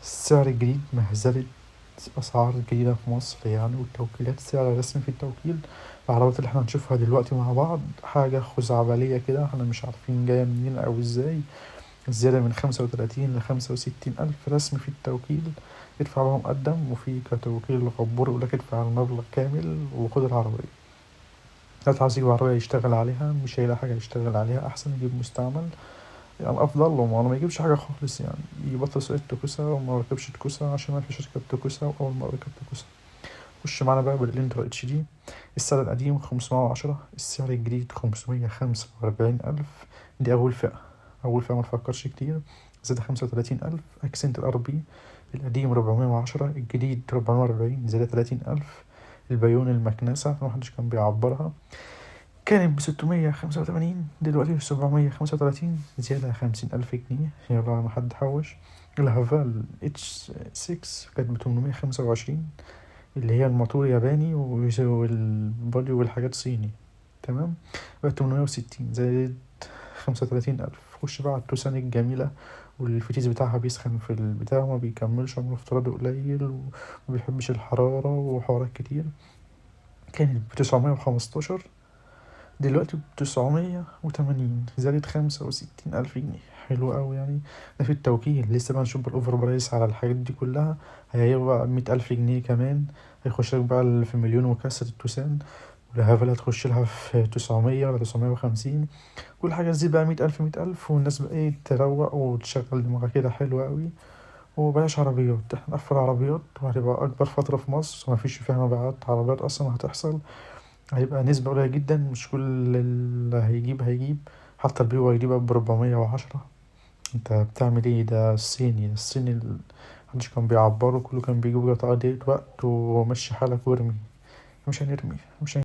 السعر الجديد مهزلة، أسعار جديدة في مصر يعني، والتوكيلات سعر رسمي في التوكيل. العربيات اللي احنا هنشوفها دلوقتي مع بعض حاجة خزعبلية كده، احنا مش عارفين جاية منين أو ازاي. الزيادة من 35 ل65 ألف رسمي في التوكيل، ادفع بقى مقدم، وفي كتوكيل غبور يقولك ادفع المبلغ كامل وخد العربية. لا، عاوز يجيب عربية يشتغل عليها مش هيلاقي حاجة يشتغل عليها، أحسن يجيب مستعمل يعني أفضل له، ما يجيبش حاجة خالص يعني، يبطل سواقة توكسة وما ركبش توكسة عشان ما فيش ركب توكسة، وأول ما ركب توكسة. خش معانا بقى بالإنترا اتش دي، السعر القديم 510، السعر الجديد 545 ألف. دي أول فئة، أول فئة ما تفكرش كتير، زاد 35 ألف. أكسنت الار بي القديم 410، الجديد 440، زاد 30 ألف. البايون المكنسة محدش كان بيعبرها، كانت ب685، دلوقتي 735، زيادة 50 ألف جنيه. يلا ما حد حوش. الهافال اتش 6 كانت ب825، اللي هي الموتور ياباني وال body والحاجات صيني، تمام، بقت 860، زادت 35 ألف. خش بقى على التوسان الجميلة، والفتيس بتاعها بيسخن في البتاع وما بيكملش عمره افتراضي قليل، وما بيحبش الحرارة وحوارات كتير. كانت ب915، دلوقتي ب980، زادت 65 ألف جنيه. حلو أوي يعني. ده في التوكيل، لسه بقى نشوف ال over price على الحاجات دي كلها، هيبقى 100 ألف جنيه كمان. هيخش لك بقى في مليون وكسر التوسان، والهافل هتخش لها في 900 ولا 950. كل حاجة تزيد بقى 100 ألف 100 ألف، والناس بقى ايه تروق وتشغل دماغها كده. حلوة أوي. وبلاش عربيات، احنا نقفل عربيات، وهتبقى أكبر فترة في مصر مفيش فيها مبيعات عربيات أصلا هتحصل، هيبقى نسبة قليلة جدا، مش كل اللي هيجيب هيجيب. حتى البي واي دي بقى ب410، انت بتعمل ايه؟ ده الصيني، الصيني محدش كان بيعبره، كله كان بيجيب تقضية وقت ومشي حالك وارمي. مش هنرمي، مش